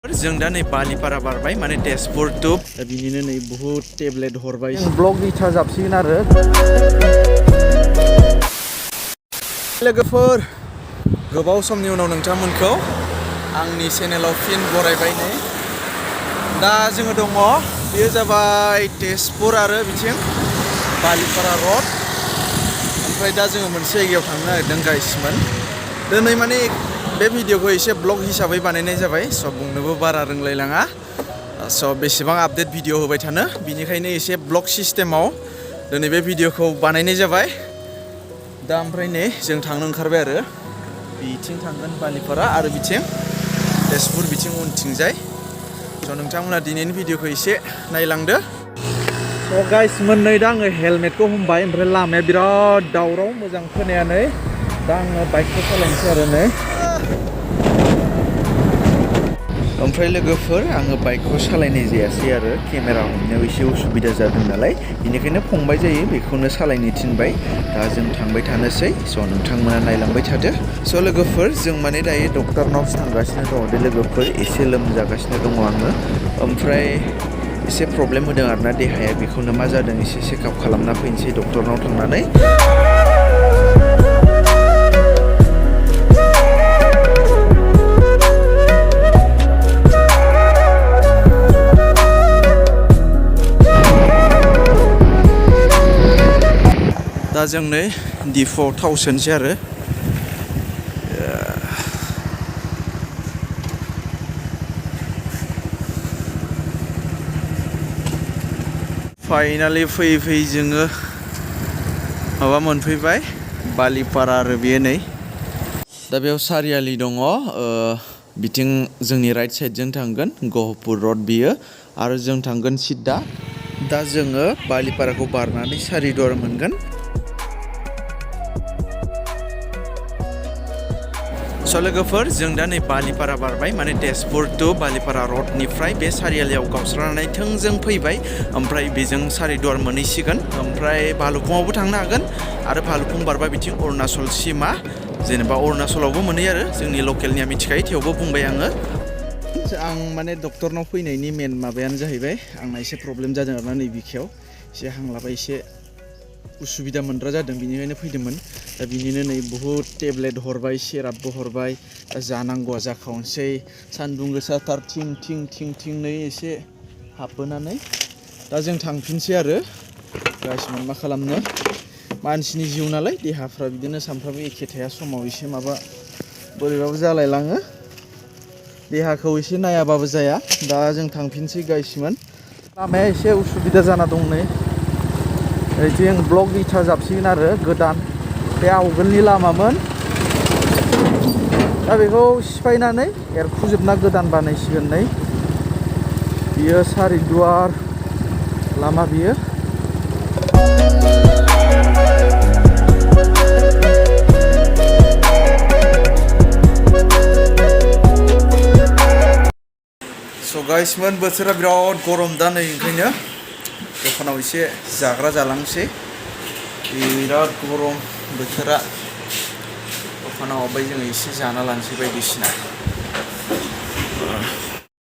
जों दा नै बालिपारा बारबाय माने तेजपुर टु दा बिनिनो नै बहुत टेब्लेट हरबाय ब्लग इथा जाबसिगोन आरो लोगोफोर गोबाव समनि उनाव नोंथांमोनखौ आंनि चेनेलाव फिन बरायबाय नै दा जोङो दङ बेयो जाबाय तेजपुर आरो बिथिं बालिपारा रड ओमफ्राय दा जोङो मोनसे जायगायाव थांनो नागिरदों गाइसमोन दिनै माने बे भिडिअखौ एसे ब्लग हिसाबै बानायनाय जाबाय स' बुंनोबो बारा रोंलायलाङा स' बेसेबां आपडेट भिडिअ होबाय थानो बिनिखायनो एसे ब्लग सिस्टेमाव दिनै बे भिडिअखौ बानायनाय जाबाय दा ओमफ्राय नै जों थांनो ओंखारबाय आरो बिथिं थांगोन बालिपारा आरो बिथिं तेजपुर बिथिं उनथिंजाय स' नोंथांमोना दिनैनि भिडिअखौ एसे नायलांदो स' गाइसमोन नै दा आङो हेलमेटखौ हमबाय ओमफ्राय लामाया बिराद दावराव मोजां खोनायानै दा आङो बाइकखौ सालायनोसै आरो नै ओमफ्राय लोगोफोर आङो बाइकखौ सालायनाय जायासै आरो केमेरा हमनायाव एसे उसुबिदा जादों नालाय बेनिखायनो फंबाय जायो बेखौनो सालायनो थिनबाय दा जों थांबाय थानोसै स' नोंथांमोना नायलांबाय थादो स' लोगोफोर जों माने दायो डक्टरनावसो थांगासिनो दङ दे लोगोफोर एसे लोमजागासिनो दङ आङो ओमफ्राय एसे प्रब्लेम होदों आरोना देहाया बेखौनो मा जादों एसे चेकआप खालामना फैनोसै डक्टरनाव थांनानै दा जों नै डिफुआव थाव सोनोसै आरो फाइनालि फैयै फैयै जोङो माबा मोनफैबाय बालिपारा आरो बेयो नै दा बेयाव सारियालि दङ बिथिं जोंनि राइट साइडजों थांगोन गहपुर रड बियो आरो जों थांगोन सिद्दा दा जोङो बालिपाराखौ बारनानै सारिदुवार मोनगोन स' लोगोफोर जों दा नै बालिपारा बारबाय माने तेजपुर टु बालिपारा रडनिफ्राय बे सारियालियाव गावस्रानानै थोंजों फैबाय ओमफ्राय बेजों सारिदुवार मोनहैसिगोन ओमफ्राय भालुकपुङावबो थांनो हागोन आरो भालुकपुं बारबा बिथिं अरुणाचल सिमा जेनेबा अरुणाचलावबो मोनहैयो आरो जोंनि लकेलनिया मिथिखायो थेवबो बुंबाय आङो आं माने डक्टरनाव फैनायनि मेन माबायानो जाहैबाय आंना एसे प्रब्लेम जादों आरोना नै बिखायाव एसे हां लाबा एसे उसुबिदा मोनद्रा जादों बिनिखायनो फैदोंमोन दा बिनिनो नै बुहुद टेब्लेट हरबाय सिरापबो हरबाय दा जानांगौआ जाखावनोसै सान्दुं गोसाथार थिं थिं थिं थिंनै एसे हाबबोनानै दा जों थांफिनसै आरो गासिबो मा खालामनो मानसिनि जिउ नालाय देहाफ्रा बिदिनो सानफ्रामबो एखे थाया समाव एसे माबा बोरैबाबो जालायलाङो देहाखौ एसे नायाबाबो जाया दा जों थांफिनसै गाइसमोन लामाया एसे उसुबिदा जाना दं नै जों ब्लग इथा जाबसिगोन आरो गोदान बे आवगोलनि लामामोन दा बेखौ सिफायनानै एरखुजोबना गोदान बानायसिगोन नै बियो सारिदुवार लामा बियो स' गाइसमोन बोथोरा बिराद गरम दा नै ओंखायनो दखानाव एसे जाग्रा जालांसै बिराद गरम बोथोरा दखानाव हाबबाय जोङो एसे जाना लानोसै बायदिसिना